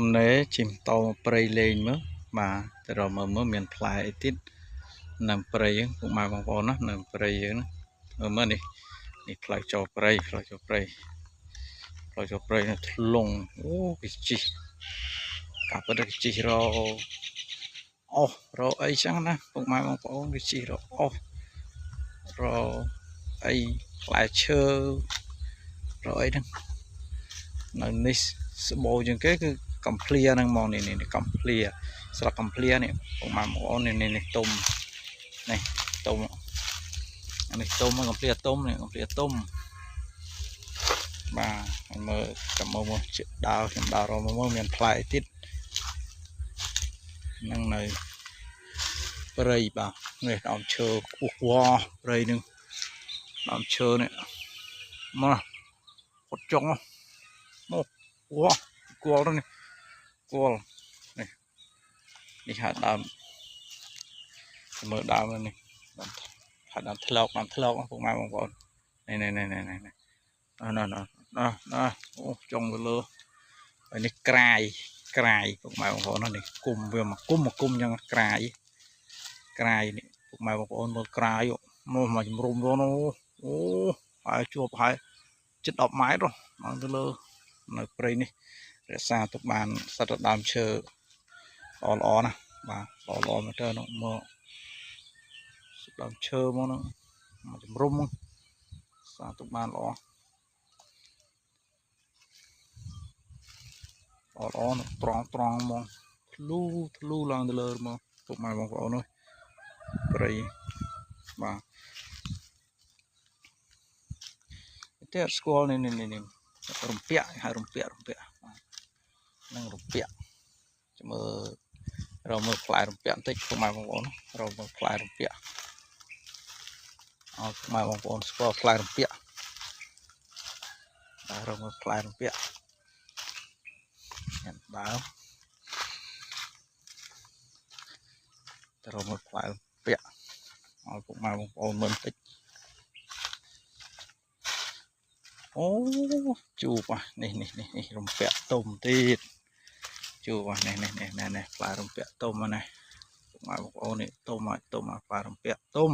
ទំនេរជិះម៉ូតូមកព្រៃលេងមើលបាទទៅរកមើលមើលមានផ្លែអីទៀតនៅព្រៃហ្នឹងពុកម៉ែបងប្អូនណានៅព្រៃយើងណាមើលមើលនេះនេះផ្លូវចូលព្រៃផ្លូវចូលព្រៃផ្លូវចូលព្រៃនៅធ្លុងអូគេជិះកាប់ទៅគេជិះរកអស់រកអីចឹងណាពុកម៉ែបងប្អូនគេជិះរកអស់រកអីផ្លែឈើរកអីហ្នឹងនៅនេះស្បូរជាងគេគឺកំភ្លាហ្នឹងមកនេះនេះកំភ្លាស្លឹកកំភ្លានេះពុកម៉ែបងប្អូននេះនេះទុំនេះទុំអានេះទុំកំភ្លាទុំនេះកំភ្លាទុំបាទហើយមើលចាំមើលមកដើរខ្ញុំដើររកមើលមានផ្លែទៀតហ្នឹងនៅព្រៃបាទនេះដើមឈើខ្ពស់វ៉ព្រៃហ្នឹងដើមឈើនេះមកអត់ចង់មកវ៉គល់នេះគល់នេះនេះហៅដើមមើលដើមនេះដើមហៅដើមធ្លោកដើមធ្លោកពុកម៉ែបងប្អូននេះនេះនេះនេះនេះណាណាណាណាអូចង់ទៅលើហើយនេះក្រាយក្រាយពុកម៉ែបងប្អូននេះគុំវាមកគុំមកគុំយ៉ាងក្រាយក្រាយនេះពុកម៉ែបងប្អូនមើលក្រាយមកមកជំរុំទៅនោះអូហើយជួបហើយជិត10ម៉ែត្រឡើងទៅលើនៅព្រៃនេះរក្សាទុកបានសត្វដើមឈើល្អល្អណាស់បាទល្អល្អមែនតើនោះមកដើមឈើមកហ្នឹងមកជំរុំសាទុកបានល្អល្អល្អនោះត្រង់ត្រង់មកធ្លូធ្លូឡើងទៅលើមកពុកម៉ែបងប្អូនអើយព្រៃបាទតែអត់ស្គាល់នេះនេះនេះរំពាក់ហៅរំពាក់រំពាក់បាទនឹងរំពាក់ចាំមើលរកមើលផ្លែរំពាក់បន្តិចពុកម៉ែបងប្អូនរកមើលផ្លែរំពាក់ឲ្យពុកម៉ែបងប្អូនស្គាល់ផ្លែរំពាក់បាទរកមើលផ្លែរំពាក់ញ៉ាំដើមទៅរកមើលផ្លែរំពាក់ឲ្យពុកម៉ែបងប្អូនមើលបន្តិចអូជួបនេះនេះនេះនេះរំពាក់ទុំទៀតជួបនេះនេះនេះនេះផ្លែរំពាក់ទុំណាពុកម៉ែបងប្អូននេះទុំហើយទុំផ្លែរំពាក់ទុំ